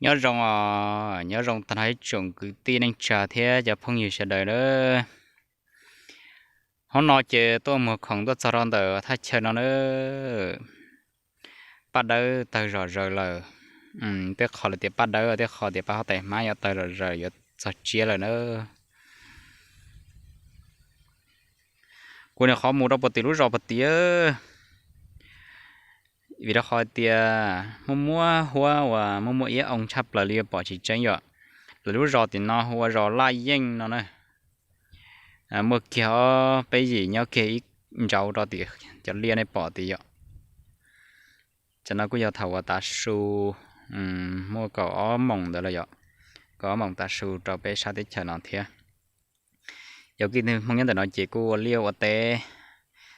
Nyob zoo os, nyob zoo tag nrho ib tsoom kwv tij neej tsa thiab cov phooj ywg sawv daws na. Hnub no ces tuaj muag khoom tuaj txog rau ntawm thaj chaw no na. Paj dawb tawg zom zaws lawm. Tej qho lawv tias paj dawb, tej qho tias paj huab tais hmab yuav tawg zom zaws yuav txog tsiab lawm na. Kuv nyuam qhuav mus rau puag tim lub zos puag tim, vim rau qhov tias muaj muaj huab uas muaj muaj iab oo tshaj plaws li pom tsis tseeb yom. Lawv lub zos tim no hu ua zos Laj Yeej no na. Muaj kiag ob peb yim nyob kiag ib ntsauv rau tim cov liaj nej pom tid yom. Cov no kuj yog thaum uas tav su, muaj kaum ob moos ntawd lawm yom, kaum ob moos tav su rau peb sab teb chaws no thiab. Cov kwv tij Hmoob nyob ntawm no ces kuj ua liaj ua teb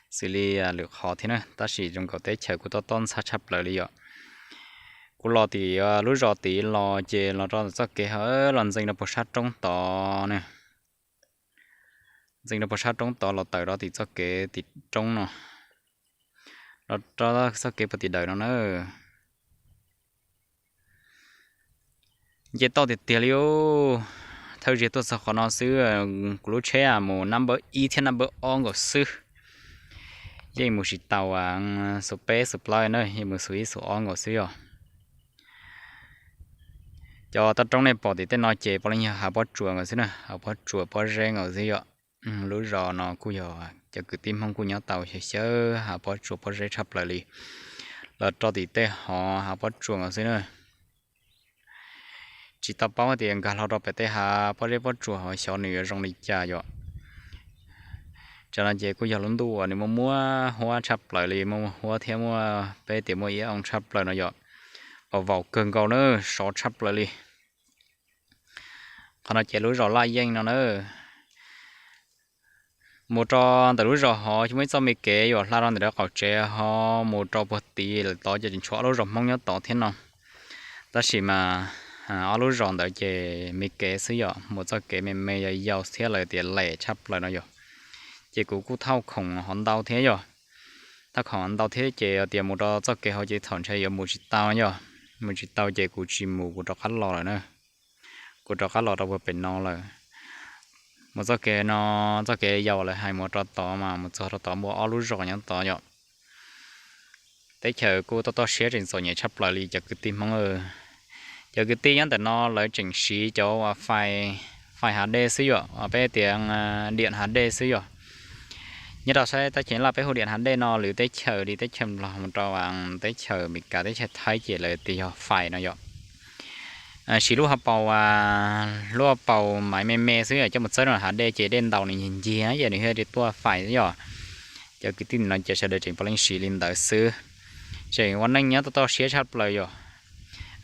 xws li lwm qhov thiab na, tab sis zoo nkaus teb chaws kuj tob tob ntxhab tshaj plaws li yom. Kuv los tim lub zos tid los ces los rau txoj kev ho los ntxeev rau puag sab roob tod na. Ntxeev rau puag sab roob tod los tawm rau tim txoj kev tim roob no, los rau txoj kev puag tim dawm no na. Nce toj tiag tiag li. Thawj zaug tuaj txog qhov no xwb, kuv lub tsheb mus number ib thiab number ob nkaus xwb. Yeej mus tsis tau xus peb xus plaub na, yeej mus xus ib xus ob nkaus xwb yom. Cov toj roob nej pom tim tej no ces puav leej yog hav pob tsuas nkaus xwb na, hav pob tsuas pob zeb nkaus xwb yom. Lub zos no kuj yog cov kwv tij Hmoob kuj nyob tau xyaw xyaw hav pob tsuas pob zeb tshaj plaws li. Los rau tim tej hov hav pob tsuas nkaus xwb na. Tsis tau paub tias nkag hlo rau pem tej hav pob zeb pob tsuas hov xyov nws yuav zoo li cas yom. Tsam no ces kuj yog lub ntuj uas nws muaj muaj huab tshaj plaws li, muaj muaj huab thiab muaj peb tias muaj iab oo tshaj plaws no yom. Pom vaum kawg nkaus na, sov tshaj plaws li. Qhov no ces lub zos Laj Yeej no na. Mus rau ntawm lub zos hov muaj ib txoj me kev yuav hla rau ntawm lawv qaum tsev ho mus rau puag tid lawm tod ces tseem tshuav ob lub zos Hmoob nyob tod thiab no. Tab sis mas ob lub zos ntawd ces me kev xwb yom, mus txoj kev me me yau yau thiab lawv tias lem tshaj plaws no yom. Ces kuv kuj thauj khoom hov ntau thiab yom. Thauj khoom hov ntau thiab ces tias mus rau txoj kev hov ces txhaum ntshai yuav mus tsis tau yom. Mus tsis tau ces kuv tsis mus, kuv rov qab los lawm na. Kuv rov qab los rau puag pem no lawm. Mus txoj kev no, txoj kev yau lawv hais mus rau tod mas mus txog rau tod muaj ob lub zos nyob tod yom. Teb chaws kuj toj toj siab tseem txom nyem tshaj plaws li cov kwv tij Hmoob. Cov kwv tij nyob ntawm no lawv tseem siv cov uas fais, fais hav dej xwb yom, peb tias diam hav dej xwb yom. Nyob rau sab teb chaws Nyab Laj peb hu diam hav dej no, lwm teb chaws li teb chaws Nplog mus rau teb chaws Amelikas teb chaws Thaib ces lawv tias yog fais no yom. Siv lub hauv paus, lub hauv paus maiv me me xwb yom, coj mus txawb rau hav dej ces dej ntaus nws ncig ncig ces nws thiaj li tuaj fais xwb yom. Cov kwv tij no ces sawv daws tseem puav leej siv li ntawd xwb. Tseem ua neej nyob toj toj siab tshaj plaws yom.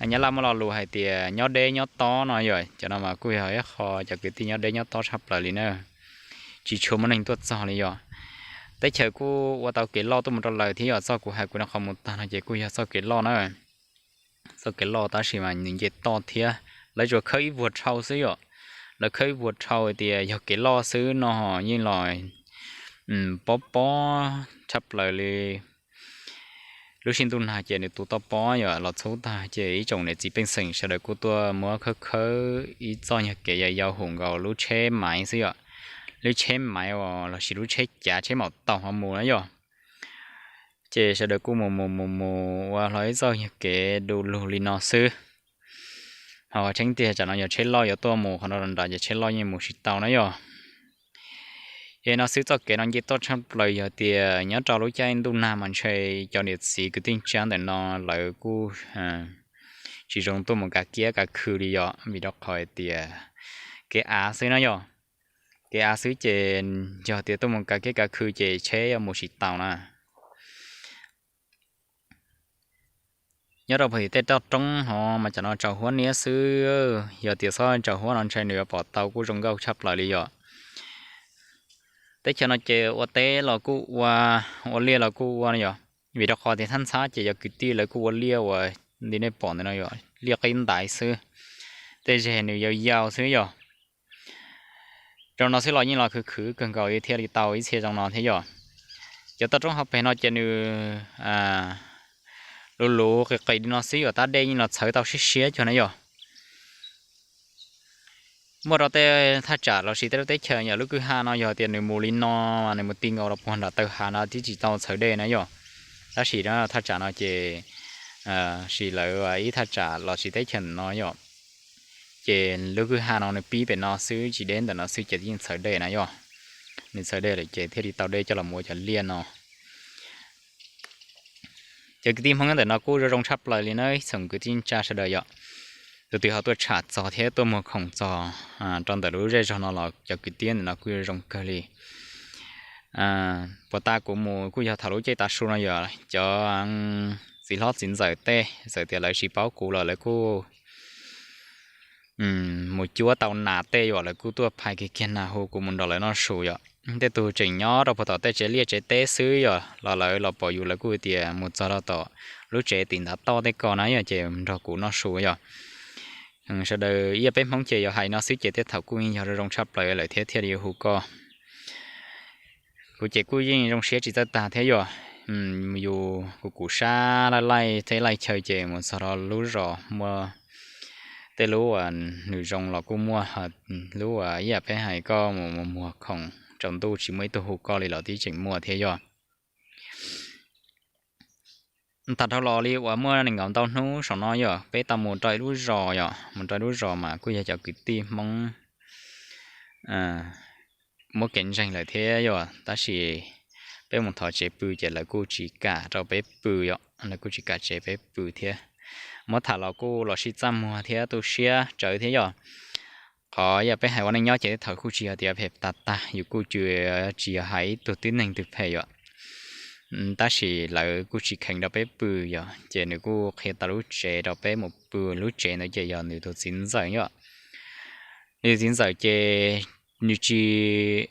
Nyab Laj muaj lo lus hais tias nyob deb nyob tob no yom, cov no mas kuj yog ib qho cov kwv tij nyob deb nyob tob tshaj plaws li na. Tsis tshua muaj neeg tuaj txog li yom. Teb chaws kuj ua tau kev loj tuaj mus rau lawm thiab yom, txoj kuv hais kuv no qhov mus tag no ces kuj yog txoj kev loj na. Txoj kev loj tab sis mas nws nce toj thiab, lawv tsuas khawb ib vuag dhau xwb yom. Lawv khawb ib vuag dhau tias yog kev loj xwb no yeej los pob pob tshaj plaws li. Lub sij ntuj nag ces nws tu toj pob yom, los txhub tag ces ib tsoom niam txiv pej xeem sawv daws kuj tuaj muab khawb khawb ib txoj nyuag kev yau yau hum nkaus lub tsheb maiv xwb yom. Lub tsheb maiv uas los sis lub tsheb cav tsheb maum taus ho mus na yom. Ces sawv daws kuj mus mus mus mus ua hlo ib txoj nyuag kev du lug li no xwb. Ho tseeb tiag tsam no yog tsheb loj yuav tuaj mus qhov no nrad ces tsheb loj yeej mus tsis tau na yom. Es no xwb txoj kev no nce toj tshaj plaws, yog tias nyob rau lub caij ntuj nag mas ntshe cov niam txiv kwv tij neej tsa ntawm no lawv kuj tsis zoo tuaj mus kav kiab kav khw li yom, vim rau qhov tias kev av xwb na yom. Kev av xwb ces yog tias tuaj mus kav kiab kav khw ces tsheb yuav mus tsis tau na. Nyob rau puag tim tej toj roob ho mas tsam no tsaus huab niab xwb, yog tias txhob tsaus huab no ntshe nws yuav pom tau kuj zoo nkauj tshaj plaws li yom. Teb chaws no ces ua teb los kuj ua, ua liaj los kuj ua no yom, vim rau qhov tias thab ntxhab ces yog kwv tij lawv kuj ua liaj uas li nej pom ntawm no yom, liaj qib ntaiv xwb, tej zeg nws yau yau xwb yom. Rau no xwb los yeej los khwv khwv kawg nkaus li thiaj li tau ib txhia zoo no thiab yom. Cov toj roob hauv pes no ces nws luv luv qis qis li no xwb yom, tab dej yeej los txhawv tau siab siab cuag na yom. muaj rau tej thaj tsam los sis tej lub teb chaws yog lub kwj ha no yog tias nws mus li no, nws mus ti nkaus rau puag nram taw hav no twb tsis tau txhawv dej na yom. Tab sis thaj tsam no ces sim lawv ib thaj tsam los sis teb chaws no yom, ces lub kwj ha no nws pib pem no xwb tsis deb ntawm no xwb ces yeej txhawv dej na yom. Nws txhawv dej lawm ces thiaj li tau dej coj los ua cov liaj no. Cov kwv tij Hmoob nyob ntawm no kuj zoo zoo tshaj plaws li na ib tsoom kwv tij neej tsa sawv daws yom. Tus twg ho tuaj tsham txog thiab tuaj muag khoom txog rau ntawm lub zej zog no los cov kwv tij ntawm no kuj zoo kawg li. Puas tas kuv mus kuj yog thaum lub caij tav su no yom, cov txiv hlob txiv ntxawm tej txawm tias lawv tsis paub kuv los lawv kuj mus cuab tau nas tej yom, lawv kuj tuaj phais kiag kiag nas hu kuv mus nrog lawv noj su yom. Tej tug tseem nyob rau puag tom tej tsev liaj tsev teb xwb yom, los lawv los pom yus lawv kuj tias mus txog rau tom lub tsev tim ntav toj tej ko na yom, ces nrog kuv noj su yom. Sawv daws ib yam peb Hmoob ces yog hais no xwb ces tej thaum kuj yeej yog zoo zoo tshaj plaws lawm thiab thiaj li hu koj. Kuv ces kuj yeej zoo siab tsis txawj tag thiab yom. Yus kuv kuv sab laij laij teb laij chaw ces mus txog rau lub zos muaj tej lub uas nws zoo los kuj muaj, lub uas ib yam peb hais koj mus muag khoom tsaus ntuj tsis muaj ib tug hu koj li los twb tseem muaj thiab yom. Tag dhau los li uas muaj nees nkaum ntau hnub saum no yom, peb tau mus rau ib lub zos yom, mus rau ib lub zos mas kuj yog cov kwv tij Hmoob muab kev ntseeg lawm thiab yom, tab sis peb mus thov tsev pw ces lawv kuj tsis kam rau peb pw yom, lawv kuj tsis kam tsev peb pw thiab. Muab tham los kuj los sib txaj muag thiab tu siab tsawv thiab yom. Qhov yog peb hais ua neej nyob ces tej thaum kuj tsis yog tias phem tag tag, yus kuj tsis yog hais ib tug tib neeg twg phem yom. Tab sis lawv kuj tsis kheev rau peb pw yom, ces nws kuj qhia tau lub tsev rau peb mus pw, lub tsev ntawd ces yog nws tus txiv ntxawm yom. Nws tus txiv ntxawm ces nws tsis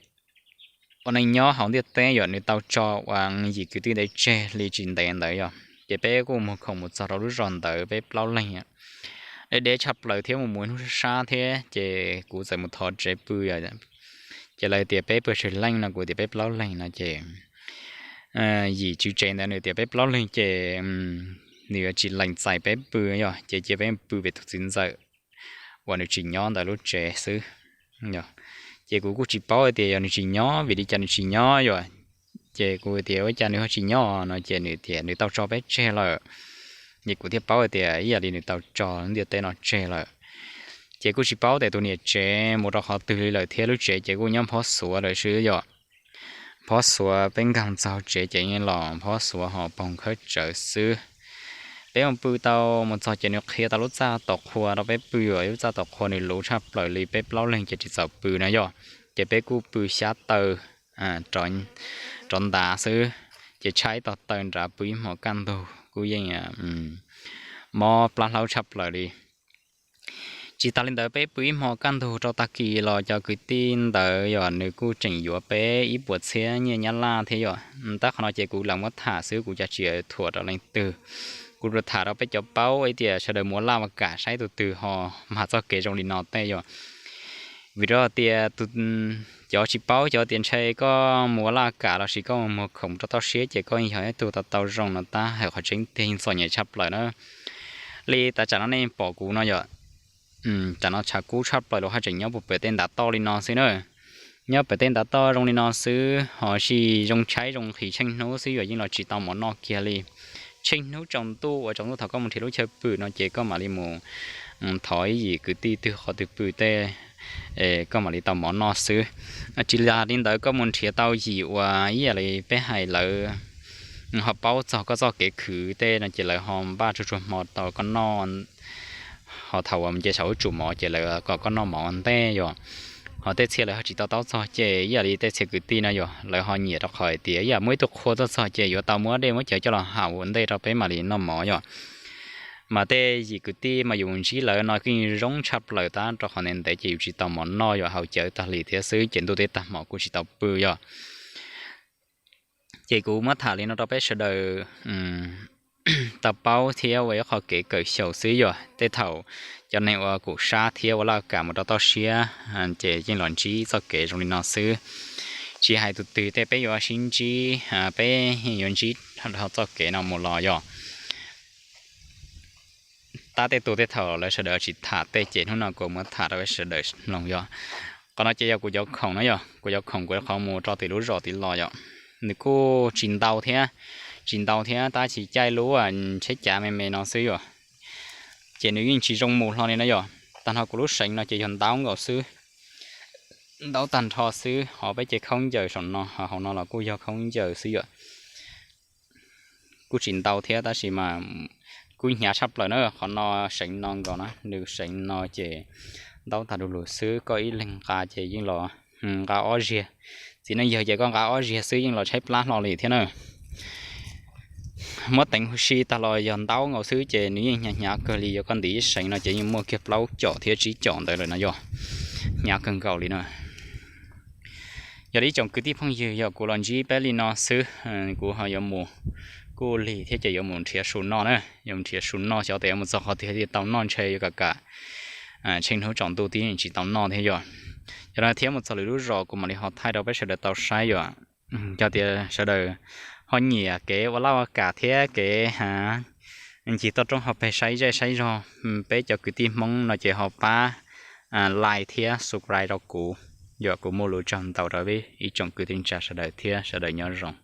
ua neej nyob hauv ntiaj teb yom, nws tau tso ua yim kwv tij ntawd tseg li tsis ntev ntawd yom, ces peb kuj muag khoom mus txog rau lub zos ntawd peb plaub leeg, deb deb tshaj plaws thiab mus mus ib hnub sab sab thiab ces kuv txawm mus thov tsev pw yom. Ces lawv tias peb pw tsawg leej no, kuv tias peb plaub leeg no ces yim tswv tsev ntawd nws tias peb plaub leeg ces nws yuav tsis lees txais peb pw yom, ces cia peb pw pem tus txiv ntxawm uas nws tsis nyob ntawd lub tsev xwb. Ces kuv kuj tsis paub tias yog nws tsis nyob vim li cas nws tsis nyob yom. Ces kuv tias ua cas nws ho tsis nyob no ces nws tias nws tau tso peb tseg lawm. Ces kuv thiaj paub tias ib yam li nws tau tso lub ntiaj teb no tseg lawm. Ces kuj tsis paub tias tus niam tsev mus rau qhov twg li lawm thiab, lub tsev ces kuj nyob Phob Xuav lawm xwb yom. Phob Xuav peb nkag txog tsev ces yeej los Phob Xuav ho poog khawb tsawv xwb. Peb mus pw tau mus txog ces nws qhia tau lub txaj tom qhua rau peb pw, lub txaj tom qhua nws luv tshaj plaws li, peb plaub leeg ces tsis txaus pw no yom. Ces peb kuj pw xyab taw rov ntav xwb, ces tshaib tog taw nrad pw ib hmo kaj ntug kuj yeej mob plab hlaub tshaj plaws li. Tsis tas li ntawd peb pw ib hmo kaj ntug rau tag kis los cov kwv tij ntawd yom nws kuj tseem yuav peb ib puas txhiab nyiaj Nyab Laj thiab yom. Tab qhov no ces kuv lam muab tham xwb, kuv cov tsis thuam rau leej twg. Kuv tham rau peb cov paub ib tias sawv daws mus ua laj ua kam saib tus twg ho mag txoj kev zoo li no tej yom. Vim rau tias cov tsis paub cov tias ntshai koj mus ua laj kam los sis koj mus muag khoom rau toj siab ces koj yog ib tug tau tau zoo no tab hais qhov tseeb tiag yeej txom nyem tshaj plaws na. Li tav tsam no nej pom kuv no yom, tsam no tshav kub tshaj plaws los haj tseem nyob puag pem tej ntav toj li no xwb na. Nyob pem tej ntav toj zoo li no xwb ho sij zoo tshaib zoo nqhis tsheej hnub xwb yom, yeej los tsis tau mov noj kiag li. Tsheej hnub tsaus ntuj uas tsaus ntuj thaum koj mus nrhiav lub chaw pw no ces koj mam li mus thov ib yim kwv tij twg qhov twg pw tej, koj mam li tau mov noj xwb. Tsis tas li ntawd koj mus nrhiav tau yim uas ib yam li peb hais lawv ho paub txog koj txoj kev khwv tej no ces lawv ho npaj tsuag tsuag hmo rau koj noj. Ho thaum uas nce saum ub tsum mov ces lawv kom koj noj mov ua ntej yom. Ho tej txhia lawv ho tsis to taub txog ces ib yam li tej txhia kwv tij no yom, lawv ho nyiam rau qhov hais tias ib yam muaj ib tug qhua tuaj txog ces yuav tau muab dej muab cawv coj los haus ua ntej rau peb mam li noj mov yom. Mas tej yim kwv tij mas yus ntsib lawv no kuj zoo tshaj plaws tab rau qhov ntev ntev ces yus tsis tau mov noj yom, haus cawv tag li thiab xwb ces ntuj teb tag hmo kuj tsis tau pw yom. Ces kuv muab tham li no rau peb sawv daws tau paub thiab ua ib qho kev kawm xyaum xwb yom. Tej thaum cov neeg uas kum sab thiab ua laj kam mus rau toj siab ces yeej los ntsib txoj kev zoo li no xwb. Tsis hais tus twg tej peb yuav sib ntsib, peb yeej yuav ntsib dhau txoj kev no mus los yom. tab tej tus tej thaum lawv sawv daws tsis tham tej ces hnub no kuv muab tham rau peb sawv daws mloog yog. Qhov no ces yog kuv cov khoom no yog, kuv cov khoom kuv qhov mus rau tim lub zos tim los yom. Nws kuj tsis ntau thiab, tsis ntau thiab tab sis caij lub tsheb cav me me no xwb yom, ces nws yeej tsis zoo mus hlo li no yog. Tag nrho kuv lub seev no ces yog ntaub nkaus xwb, ntaub tag nrho xwb. Ho peb ces khaub ncaws saum no, hauv no los kuj yog khaub ncaws xwb yom. Kuj tsis ntau thiab tab sis mas kuj hnyav tshaj plaws na. Qhov no seev no nkaus na, nws seev no ces ntaub tag du lug xwb, koj ib leeg nqa ces yeej los nqa ob ziag. Txiv neej yawg ces koj nqa ob ziag xwb yeej los tshaib plab hlo li thiab na. Muab teev huv si tag los yog ntaub nkaus xwb ces nws yeej hnyav hnyav kawg li. Yog koj ntim ib seev no ces yeej muaj kiag plaub com thiab tsib com ntawd lawm no yog, hnyav kawg nkaus li no. Yog li ib tsoom kwv tij phooj ywg, yog kuv los ntsib peb li no xwb, kuv ho yuav mus kuj lig thiab ces yuav mus nrhiav su noj na, yuav mus nrhiav su noj xyov tias yuav mus txog qhov twg thiaj tau noj, ntshe yuav kam kam tsheej hnub tsaus ntuj tib tsis tau noj thiab yog. Yog no thiab mus txog lwm lub zos kuv mam li ho thaij rau peb sawv daws tau saib yom. Yog tias sawv daws ho nyiam kev ua laj ua kam thiab kev ncig toj roob hauv pes saib zej saib zog, peb cov kwv tij Hmoob no ces ho pab like thiab subscribe rau kuv. Yog kuv muaj lus tsaug ntau rau peb ib tsoom kwv tij neej tsa sawv daws thiab sawv daws nyob zoo.